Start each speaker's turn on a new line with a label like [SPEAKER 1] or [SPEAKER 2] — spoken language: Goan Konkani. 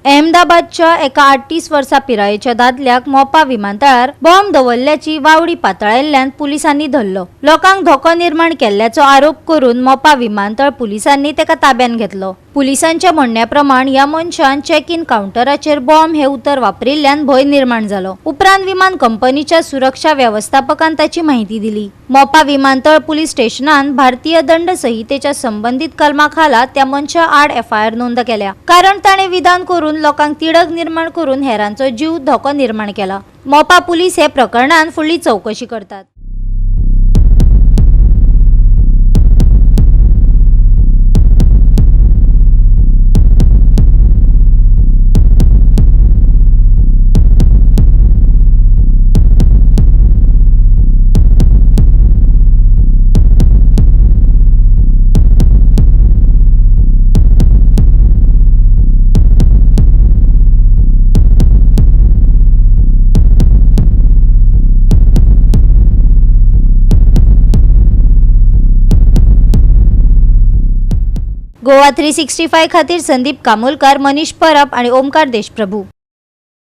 [SPEAKER 1] अहमदाबादच्या एका 38 वर्सां पिरायेच्या दादल्याक मोपा विमानतळार बॉम्ब दवरल्याची वावडी पातळायल्ल्यान पुलिसांनी धरलो. लोकांक धोको निर्माण केल्ल्याचो आरोप करून मोपा विमानतळ पुलिसांनी ताका ताब्यात घेतलो. पुलिसांच्या म्हणण्या प्रमाण ह्या मनशान चॅक इन कावंटराचेर बॉम्ब हे उतर वापरिल्ल्यान भंय निर्माण जालो. उपरांत विमान कंपनीच्या सुरक्षा वेवस्थापकान ताची माहिती दिली. मोपा विमानतळ पुलीस स्टेशनान भारतीय दंड संहितेच्या संबंधित कलमा खाला त्या मनशा आड एफआयआर नोंद केल्या, कारण ताणें विधान करून लोकांक तिडक निर्माण करून हेरांचो जीव धोको निर्माण केला. मोपा पुलीस हे प्रकरणान फुडली चवकशी करतात. गोवा 365 खातीर संदीप कामोलकर, मनीष परब आणि ओमकार देशप्रभू.